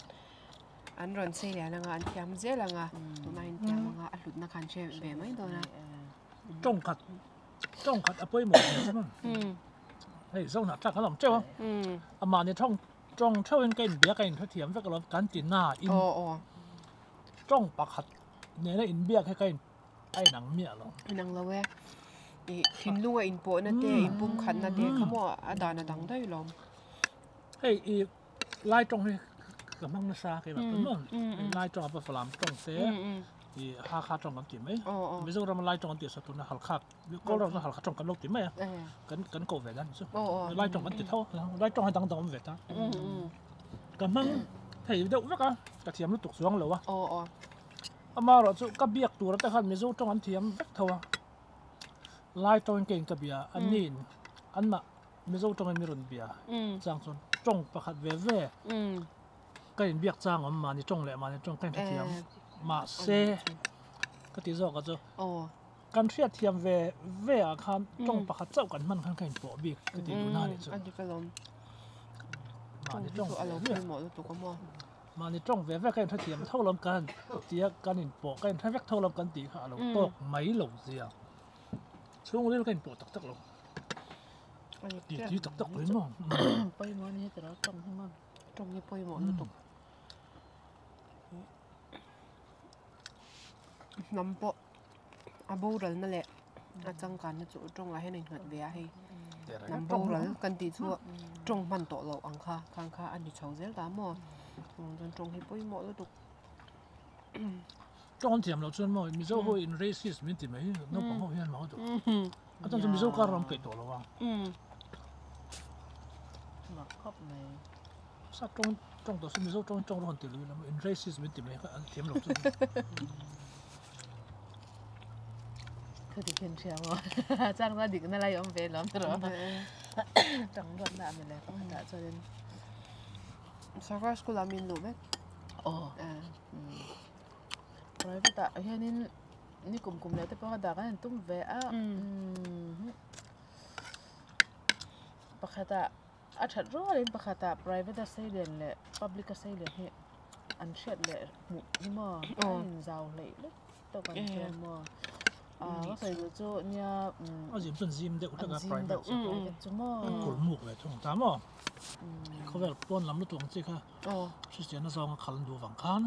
An rawn sei lian anga, an thiam zel anga, tunah in thiam anga a hlutna kha an hre ve mai dawn a. Tawng khat, tawng khat a pawimawh hle chu maw. Hei zohnah thlak an awm teuh a, amah ni thawng tawng theuhin ka inbia ka inhrethiam vek alawm kan ti na in tawng pakhat nena inbiak hi ka in a inang miah lo. Inang lo e, i thinlunga inpawhna te, inpumkhatna te kha maw a dan a dang daih alawm. Hei i Lai tawng hi ka hmang nasa keimah pawn maw Lai tawng a pa Falam tawng te i Hakha tawng kan ti mai Mizoram a Lai tawng an tih sa tuna Halkha Kawlram chuan Halkha tawng kan lo ti mai a kan kan koh ve dan chu Lai tawng kan ti tho Lai tawng hi dang dang awm ve ta ka hmang thei deuh vek a ka thiam lutuk chuang lo a amaherawh chu ka biak tur te khan Mizo tawng an thiam vek tho a Lai tawngin ka in ka bia an ni in anmah Mizo tawngin mi rawn bia chang chuan tawng pakhat ve ve ka inbiak chang awm mahni tawng leh mahni tawng ka inhrethiam mahse ka ti zawk a chu kan hriatthiam ve ve ah khan tawng pakhat chauh kan hman khan ka inpawh bik ka ti duh na a nih chu mahni tawng ve ve mahni tawng ve ve ka inhrethiam tho lawm kan tia kan inpawh ka inhre vek tho lawm kan tih kha a lo tawk mai lo zia chhungril ka inpawh tak tak lo. Ti ti tak tak mai maw. Pawimawh a ni heti lo tawng hi maw. Tawng hi pawimawh lutuk. Hnam pawh a boral na leh a changkan na chu tawng ah hian a innghat ve a hei. Hnam boral kan tih chu tawng hman tawh loh ang kha khang kha a ni chho zel ta maw. Chuan tawng hi pawimawh lutuk. Tawng an thiam loh chuan maw Mizo ho in racist min ti mai naupang ho hian maw duh. A chuan chu Mizo kar ram peih tawh lo a. Mak khawp mai. Sap tawng tawng tawh se Mizo tawng tawng rawn ti lui lam in racist min ti mai kha an thiam lo chu. Ka ti khin hria maw. Chang na dik na lai awm ve lawm tawh. Tawng ruat na ami le pakhat ah chuan in. Sarkar school ah min luh vek. Aw. Private ah hianin ni kum kum leh te pawh a dah kan in tum ve a. Pakhata a that rualin pakhata private a sei lian leh public a sei lian hi an hriat leh hmuh hi maw a inzau hleih lek tawk ang chuan maw a ka sawi duh chu nia A zim chuan zim deuh hlek a private chu private chu maw an kul muk ve thung ta maw khawvel pawn lam lutuk ang chi kha hriselna zawnga khal an duh vang khan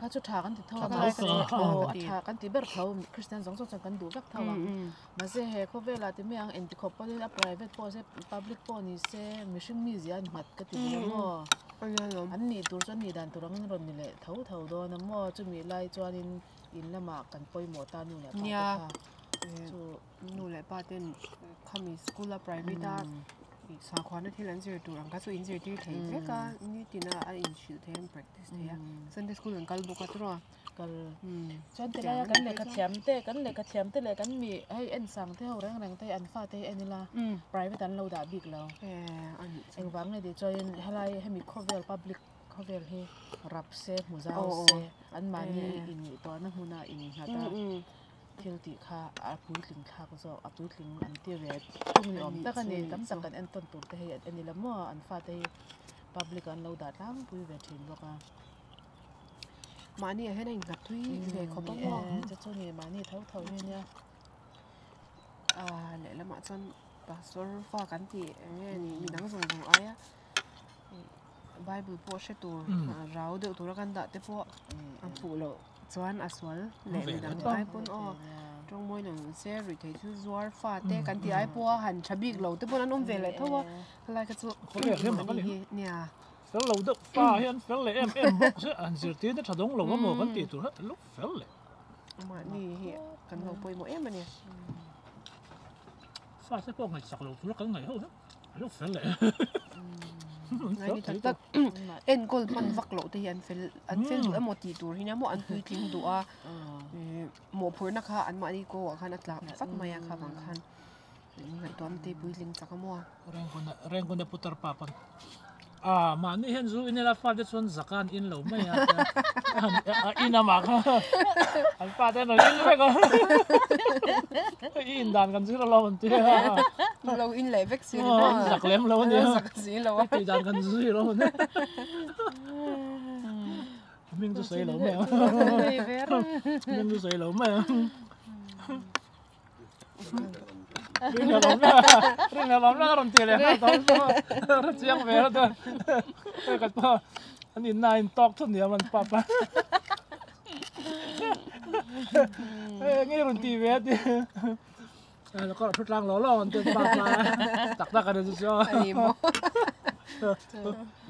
Kha chu tha kan ti tho a, a tha kan ti ber tho, Kristian zawng zawng chuan kan duh vek tho ang. Mahse he khawvelah ti mai ang engti khawp pawhin a private pawh se public pawh ni se mihring mizia an nghat ka ti ve maw. An nih tur chu an nih dan tur angin rawn ni leh tho tho dawn a maw, chumi lai chuanin in lamah kan pawimawh ta nu leh pa te kha chu. Nu leh pa ten khami school a private a sakhuana thil an zir tur ang kha chu in zirtir thei vek a, nitin a a inhrilh thei a an practice thei a, Sunday school an kal bawk a tawrh a. Kal chuan ti laia kan lehkha thiam te kan lehkha thiam te leh kan mi hei en sang te ho reng reng te hi an fate hi en ila private an lo dah bik lo engvang nge tih chuanin helai hemi khawvel public khawvel hi rap se hmu zau se anmahni inngaihtuahna hmuna innghat a. Thil tih kha a puitling thlak zawk, a puitling an ti ve thung ni awm tak a ni. Tam tak kan entawn tur te hei a ni lo maw? An fate hi public ah an lo dah tlangpui ve thin bawk a. Mahni ah hian a innghat thui ve khawp a maw? Chu chu ni, mahni tho tho hi a nia. Lehlamah chuan pastor fa kan tih eng nge ni midang zawng zawng aia Bible pawh hre tur rau deuh tura kan dah te pawh a fuh loh chuan a sual leh midang ai pawn aw tawng mawi lo se ruih theih thil zuar fa te kan tih ai pawha han tha bik lo te pawn an awm ve leh tho a helai kha chu mahni hi nia fel lo deuh fa hian fel leh em em bawk se an zirtir te tha dawng lo a maw kan tih tur hi luk fel leh mahni hi kan lo pawimawh em a ni fa te pawh ngaihsak lo tur a kan ngaih ho hi. Lo fel leh. Ngai ni tak tak enkawl hman vak loh te hi an fel an fel duh emaw tih tur hi nia maw an puitling duh a mawhphurhna kha an mahni ko ah khan a tlak vat mai a kha vang khan ngaihtuah te puitling chak a maw a. Rengkuna Rengkuna putar pa pawn a mahni hian zu in ila fate chuan zaka an in lo mai a a in amah kha an fate an rawn in vek a i in dan kan zir alawm an ti a. Lo in leh vek si ni maw? Zak lem lo a nia. Zak si lo a. Tih dan kan zui lo a nia. Hming chu sawi lo mai ang. Hming chu sawi lo mai ang. Ring leh lawm la, ring leh lawm la ka rawn ti leh nghal tawh chu. Ra chiang ve la chuan. Hei ka pa an in na in tawk thut nia man pa pa. Hei nge rawn ti ve a ti. Ka thu tlang lo lo an ti pa pa tak tak a ni chu chu. Ani maw.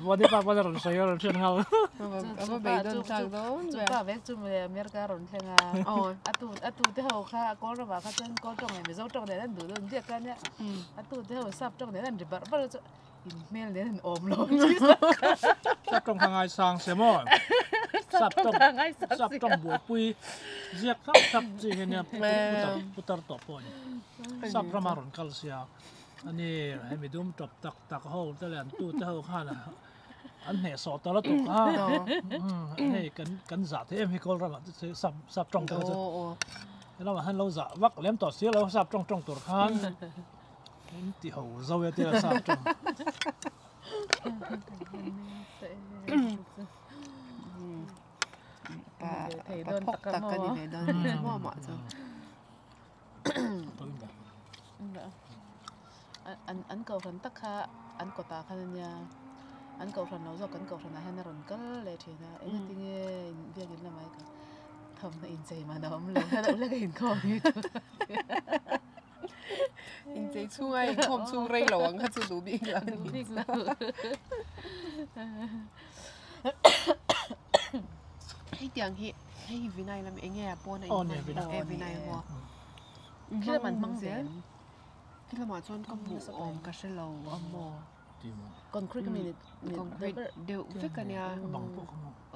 Vawni pa pawn a rawn sawi a rawn hriat nghal. A va beidawn thlak dawn ber. Chupa vek chu America rawn thleng a. A tu a tu te ho kha a kawl ramah kha chuan kawl tawng leh Mizo tawng nen an duh dawn diak a nia. A tu te ho sap tawng nen an ri barh barh a chu in hmel nen an awm lo chi zawk kha. Sap tawng kha ngaisang se maw? Sap tawng sap tawng buaipui ziak thlap thlap chi hi nia putar tawh pawh a ni. Sap rama rawn kal sia. Ani hemi dum tawp tak tak ho te leh an tute ho khan an hnehsawh ta lutuk a hei kan kan zah theih em hi kawl ramah te chu sap sap tawng te kha chu helamah hian lo zah vak lem tawh si lo sap tawng tawng tur khan in ti ho zo e tia sap tawng. Pa pa phawk tak ka ni ve dawn ni chu maw mah chu. An an kohhran tak kha an kawtah khan a nia an kohhran lo zawk kan kohhranah hian a rawn kal leh thin a eng atinge in biakin lamah hi ka thawmhnaw inchei man a awm lo hla deuh hlek a inkhawm hi chu inchei chhunga inkhawm chhung rei lo ang kha chu duh bik lo a ni. Duh bik lo. Hei tiang hi hei hi vinai lam eng nge a pawn a in hman e vinai maw Khi lamah an hmang zel khi lamah chuan ka hmuh awm ka hre lo a maw concrete ami concrete deuh vek a nia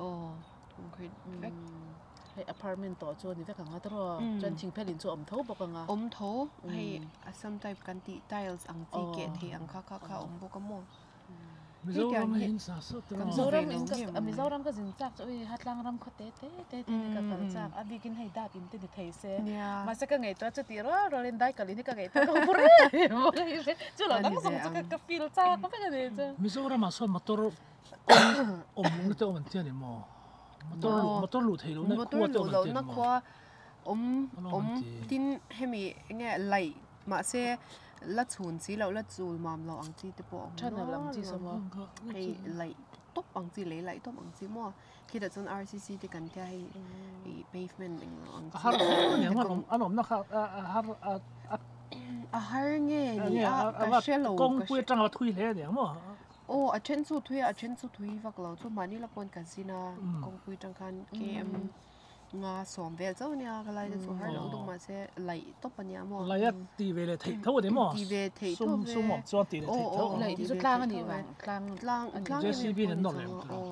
aw concrete vek hei apartment tawh chu a ni vek ang a tiraw chuan thingphel in chu a awm tho bawk ang a awm tho hei assam type kan tih tiles ang chi keh theih ang kha kha kha a awm bawk a maw. Mizoram hi in sa sa te Mizoram in ka Mizoram ka zin chak chu ui ha tlang ram khaw te te te te ka kal chak a bikin hei dap in te ni thei se mahse ka ngaihtuah chu tih rual rual in dai kal in hi ka ngaihtuah ka hmu reng bawk a chu lo dang zawng chu ka feel chak vek a ni chu. Mizoram ah sawn motor kawng awm lohna te awm an tia ni maw? Motor luh motor luh theih lohna khua te awm an tia ni maw? Awm awm tin hemi enge laih mahse la chhun si loh la chul mam loh ang chi te pawh a awm nual ang chi saw maw hei laih tawp ang chi lei laih tawp ang chi maw khitah chuan RCC te kan tia hei ih pavement eng lo ang chi a har an awmna kha a har a a har nge ni a ka hre lo kawngpui atanga thui hle aniang maw Aw a then chu thui a a then chu thui vak lo chu mahni la pawn ka zin a kawngpui atang khan KM Nga sawm vel chauh ania ka lai te chu har lo deuh mahse laih tawp ania maw. Laih a ti ve leh theih tho ani maw? Ti ve theih tho ve. Sum awm chuan ti leh theih tho. Laih chu tlang ani vang tlang tlang tlang JCB nen nawr leh ang tiraw.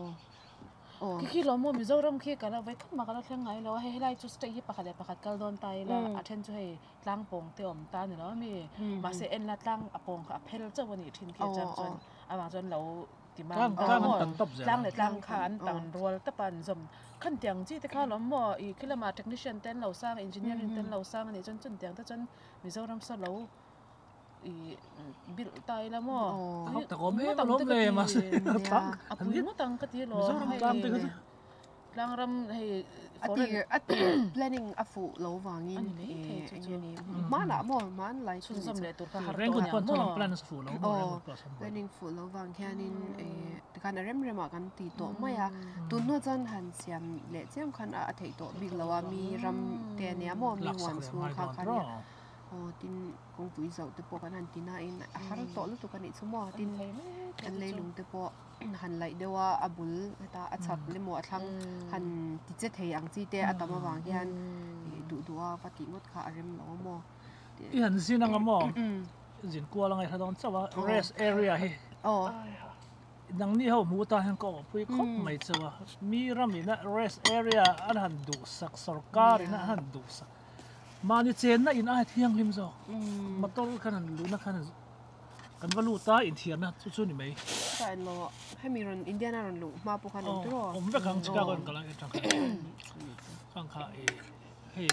Khi khi lo maw Mizoram khi ka la vawikhat mah ka la thleng ngai lo a hei helai chu state hi pakhat leh pakhat kal dawn ta ila a then chu hei tlang pawng te awm ta ani lo ami mahse en la tlang a pawng kha a phel chauh ani thin khi chang chuan avang chuan lo ti mang ta maw tlang leh tlang kha an tan rual tap a an zawm khan tiang chi te kha alawm maw ih khi lamah technician te an lo sang engineering te an lo sang anih chuan chun tiang te chuan Mizoram saw lo ih bilh ta ila maw ngawt ang te ka ti a pui ngawt ang ka ti alawm hei. Tlangram hei a tir a tir planning a fuh lo vangin engeni hmanah maw hman lai chu chhunzawm leh tur kha har tawh aniang maw plan a fuh lo maw planning fuh lo vang hianin tikhan a rem remah kan ti tawh mai a tun hnu chuan han siam leh chiam khan a theih tawh bik lo a mi ram te ania maw mi huan chhung kha khan aw tin kawngpui zauh te pawh kan han ti nain a har tawh lutuk anih chu maw tin kan leilung te pawh han laih deuh a a bul heta a chhak emaw a thlang han ti che thei ang chi te a tam avang hian ih duh duh a va tih ngawt kha a rem lo a maw I han zin anga maw zin kual anga i hre dawn chauh a rest area hi nangni ho hmuh atan hian ka awhpui khawp mai chauh a mi ramina rest area an han duhsak sorkar in a han duhsak mahni chenna in ai thianghlim zawk motor khan han luhna khan Kan va lut a, inthiarna chu chu ni mai. Chutah in lo, hemi rawn Indiana rawn luh hma pawh khan awm tiraw? Awm vek ang, Chicago in kal ang atang khan. Chuan kha i hei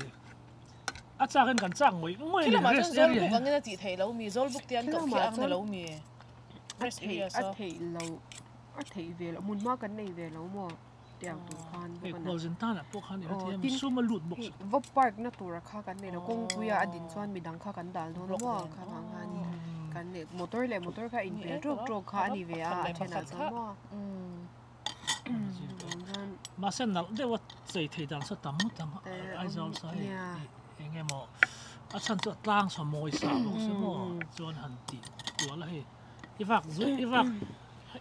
a chak in kan chak ngawih ngawih a ni rest area hi. Zawlbuk angin a tih theih lo mi, zawlbuk te an koh khi ang ni lo mi. Rest area saw. A theih lo, a theih ve lo, hmun hma kan nei ve lo maw? Tiang tur khan bawk a ni. Hei khualzin tanah pawh khan i hrethiam sum a lut bawk si. Va park na tura kha kan nei lo, kawngpui a a din chuan midang kha kan dal dawn maw kha vang khan kan nei motor leh motor kha inpel tawk tawk kha a ni ve a a thenah chuan maw. Mahse nalh deuh a chei thei dan saw tam ngawt ang Aizawl saw hei eng emaw a chhan chu a tlang saw mawi sa bawk se maw chuan han tih kual a hei i vak zui i vak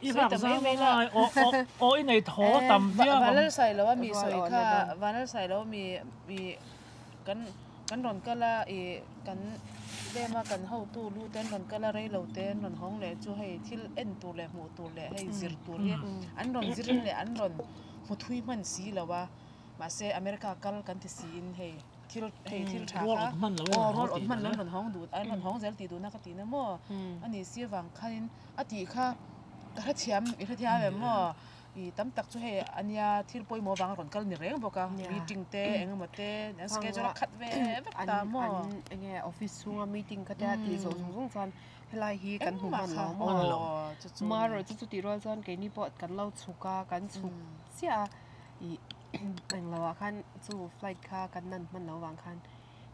I vak zau ngai aw aw aw i nei thaw tam viau ang. Vanlal Sailo a mi sawi kha Vanlal Sailo a mi i kan kan rawn kal a i kan tlem a kan hotu lu te an rawn kal a rei lo te an rawn hawng leh chu hei thil en tur leh hmuh tur leh hei zir tur hi an rawn zir leh an rawn hmu thui hman si lo a mahse America kal kan ti siin hei thil hei thil tha kha aw rual awt hman lo an rawn hawng duh an rawn hawng zel tih duhna ka tihna maw a ni si avang khanin A tih kha ka hrethiam i hrethiam em maw? I tam tak chu hei ania thil pawimawh avanga rawn kal ni reng bawk a, meeting te eng emaw te an schedule a khat ve vek ta maw? An enge office chhunga meeting kha te a tih zawh zung zung chuan helai hi kan hmu hman lo maw? Marawh chu chutih rual chuan keini pawh kan lo chhuk a, kan chhuk chiah a i englo ah khan chu flight kha kan nan hman lo vang khan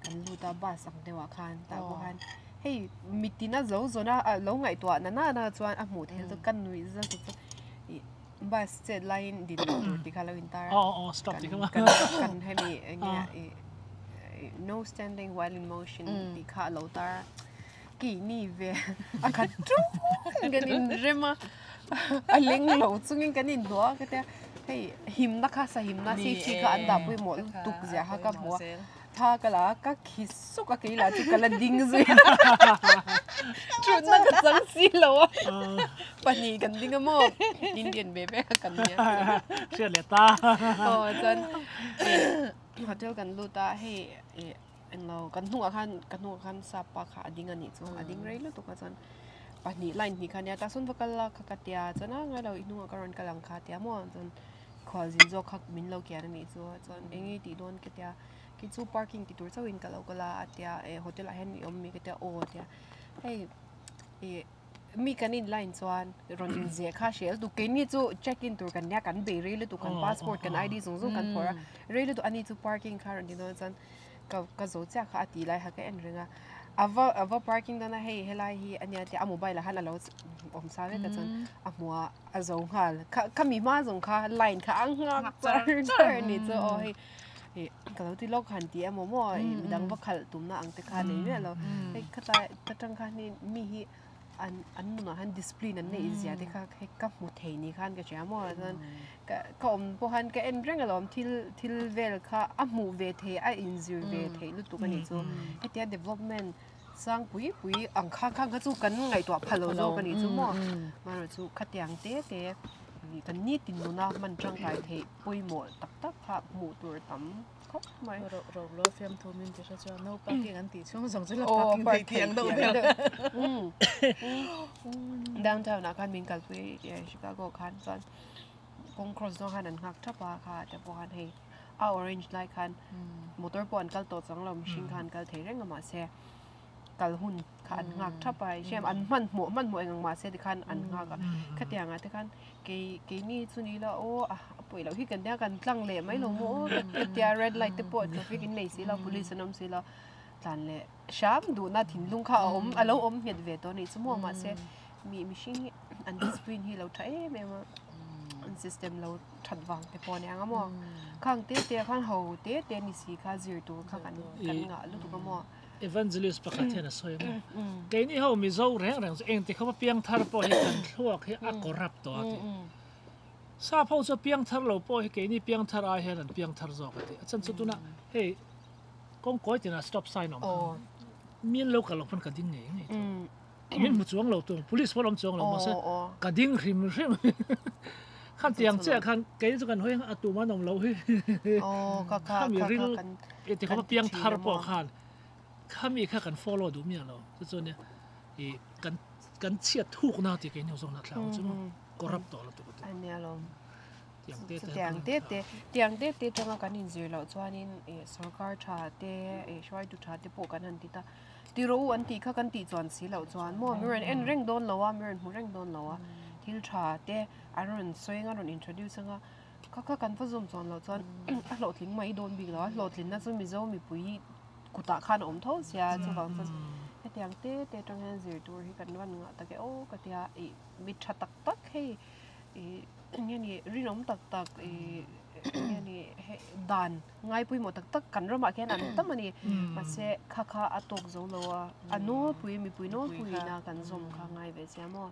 kan lut a bus ang deuh ah khan tah pawh khan hei mitin a zo zawn a a lo ngaihtuah na nana chuan a hmuh theih chu ka nuih zat chu ih bus chet laiin din loh tur tih kha a lo intar a kan kan hemi eng nge ih no standing while in motion tih kha a lo tar a keini ve a khat ṭung kan inrem a a leng lo chungin kan inhnuah a ka tia hei himna kha sahimna safety kha an dah pawimawh lutuk zia kha ka hmu a. Tha ka la a, ka khi suk a, kei lah chu ka la ding zui a. Thutna ka chang si lo a, pahnih kan ding a maw, Indian ve ve kha kan nia. Hriat leh ta. Aw chuan hotel kan lut a, hei ih englo kan hnungah khan ka hnungah khan sap pa kha a ding a nih chu, a ding rei lutuk a chuan. Pahnih line hnih kha nia tah sawn va kal la kha ka tia chuan a ngailo i hnungah ka rawn kal ang kha tia maw chuan khualzin zawk kha min lo kian a nih chu chuan eng nge tih dawn ka tia kei chu parking ti tur chauhin ka lo kal a a tia eh hotel ah hian i awm mi ka tia aw a tia hei ih mi kan in line chuan rawn in zeh kha hrel lutuk keini chu check in tur kan nia kan bei rei lutuk kan passport kan ID zawng zawng kan phawrh a rei lutuk ani chu parking kha rawn ti dawn chuan. Ka ka zo chiah kha a ti lai kha ka en reng a ava ava parking dawn a hei helai hi a nia tia a mobile ah khan alo awm sa vek a chuan a hmuh a a zo nghal kha khami hma zawng kha line kha a nghak char char a ni chu aw hei ih ka lo ti lawk han ti emaw maw ih midang va khalh tumna ang te kha a nei miah lo hei khatlai ta tang khan hi mi hi an an nunah hian discipline an neih zia te kha hei ka hmu thei ni khan ka hria maw chuan ka ka awm pawh khan ka en reng alawm thil thil vel kha a hmuh ve thei a inzir ve theih lutuk a nih chu hetia development sang pui pui ang kha khang kha chu kan ngaihtuah phal lo zawk a nih chu maw amaherawhchu khatiang te te kan nitin nuna hman tangkai theih pawimawh tak tak kha hmuh tur tam. Khawp mai. Ro ro lo fiam thu min ti hre chuan no parking an tih chhung zawng chu la parking thei tih ang deuh deuh. Downtown ah khan min kalpui Chicago khan chuan kawng cross zawng khan an nghak thap a kha te pawh khan hei a orange lai khan motor pawh an kal tawh chuang lo mihring khan an kal thei reng a mahse kal hun kha an nghak thap a hriam an hmanhmawh hmanhmawh eng ang mahse tikhan an nghak a khatiang ah te khan kei keini chu ni ila aw a pawi loh hi kan tia kan tlang leh mai lo maw aw ka tia red light te pawh traffic in nei si lo police an awm si lo tlan leh hram duhna thinlung kha a awm a lo awm nghet ve tawh a nih chu maw mahse mi mihring hi an discipline hi a lo tha em em a an system lo that vang te pawh a ni ang a maw khang te te ah khan ho te te ni si kha zir tur kha kan kan ngah lutuk a maw. Evangelist pakhat hian a sawi ang a, keini ho Mizo reng reng chu engti khawpa piangthar pawh hi kan thluak hi a corrupt tawh a ti. Sap ho chu piangthar lo pawh hi keini piangthar ai hian an piangthar zawk a ti. A chhan chu tuna hei kawngkawi tinah stop sign awm kha min lo kal loh pawn ka ding ngei ngei tho. Min hmu chuang lo tur police pawh an awm chuang lo mahse ka ding hrim hrim. Khan tiang chiah khan kei chu kan hawi a tum an awm loh hi. Khami ril ti khawpa piangthar pawh khan khami kha kan follow duh miah lo chu chuan nia ih kan kan chhiat thuk na tih keini zawng na thlang chu maw corrupt tawh lutuk a ti. Ania lawm. Tiang te te tiang te te tiang te te tanga kan inzir loh chuanin ih sorkar tha te ih hruaitu tha te pawh kan han ti ta ti rawh u an tih kha kan tih chuan si loh chuan maw mi rawn en reng dawn lo a mi rawn hmu reng dawn lo a thil tha te an rawn sawi anga rawn introduce anga Kha kha kan va zawm chuan loh chuan a hlawhtling mai dawn bik lo a, hlawhtlinna chu Mizo mipui kutah khan a awm tho sia chuvang chuan hetiang te te atang hian zir tur hi kan van ngah tak e aw ka tia ih mi tha tak tak hei ih eng nge ni rinawm tak tak ih eng nge ni hei dan ngai pawimawh tak tak kan ramah khian an tam a ni mahse kha kha a tawk zo lo a a nawlpui mipui nawlpuiin a kan zawm kha ngai ve sia maw.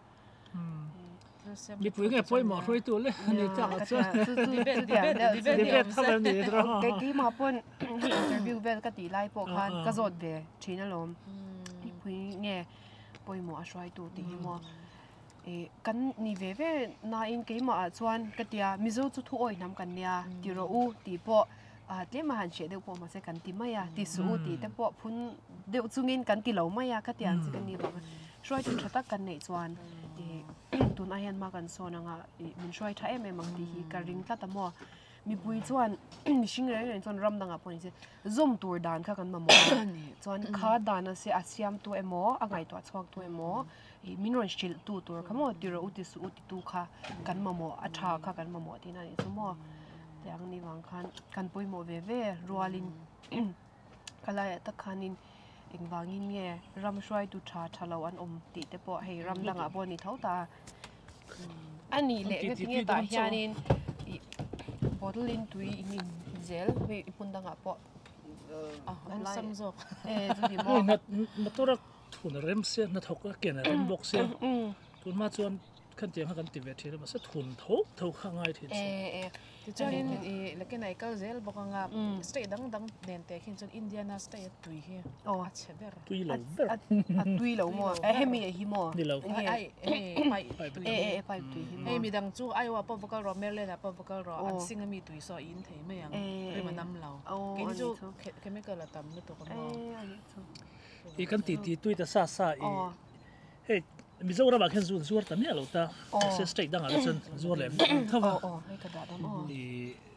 Mipui nge pawimawh hruaitu le ani tak ah chuan debate thar a ni ro. Keimah pawn hei interview vel ka tih lai pawh khan ka zawt ve thin alawm. Mipui nge pawimawh a hruaitu tih hi maw. Kan ni ve ve nain keimah ah chuan ka tia Mizo chu thu awi hnam kan nia ti rawh u tih pawh tlem a han hreh deuh pawh mahse kan ti mai a ti suh u tih te pawh phun deuh chungin kan ti lo mai a ka tiang chi ka ni vang a hruaitu tha tak kan neih chuan ih tun ai hian hma kan sawn anga ih min hruai tha em em ang tih hi ka ring tlat a maw mipui chuan mihring reng reng chuan ram dangah pawh ni se zawm tur dan kha kan mamawh a chuan kha dan a se a siam tu emaw a ngaihtuah chhuak tu emaw ih min rawn hrilh tu tur kha maw ti rawh u ti suh u ti tu kha kan mamawh a tha kha kan mamawh tihna a nih chu maw. Tiang ni vang khan kan pawimawh ve ve rualin ka laiah tak khanin engvangin nge ram hruaitu tha tha lo an awm tih te pawh hei ram dangah pawh a ni tho ta a nih leh nga tinge tah hianin ih bottle in tui in in zel hei hmun dangah pawh a sam zawk e chuti maw motor a thun a rem sia hnathawk a ken a rem bawk sia tunhma chuan Khan tiang kha kan ti ve thin a mahse thun tho tho kha a ngai thin si. Tichuanin i lakin a i kal zel bawk anga state dang dang nen teh khin chuan Indiana state a tui hi a chhe ber. Tui lo ber. A tui lo maw? Hemi hi maw? Ni lo. Ai pipe tui. E pipe tui hi maw? Hei midang chu Iowa pawh va kal rawh Maryland ah pawh va kal rawh an sing ami tui saw i in thei mai ang rim a nam lo. Keini chu chemical a tam lutuk a maw? I kan ti ti tui ta sa sa i hei. Mizoram ah khian zu an zuar ta miah lo ta, mahse state dangah te chuan zuar leh tho va. I.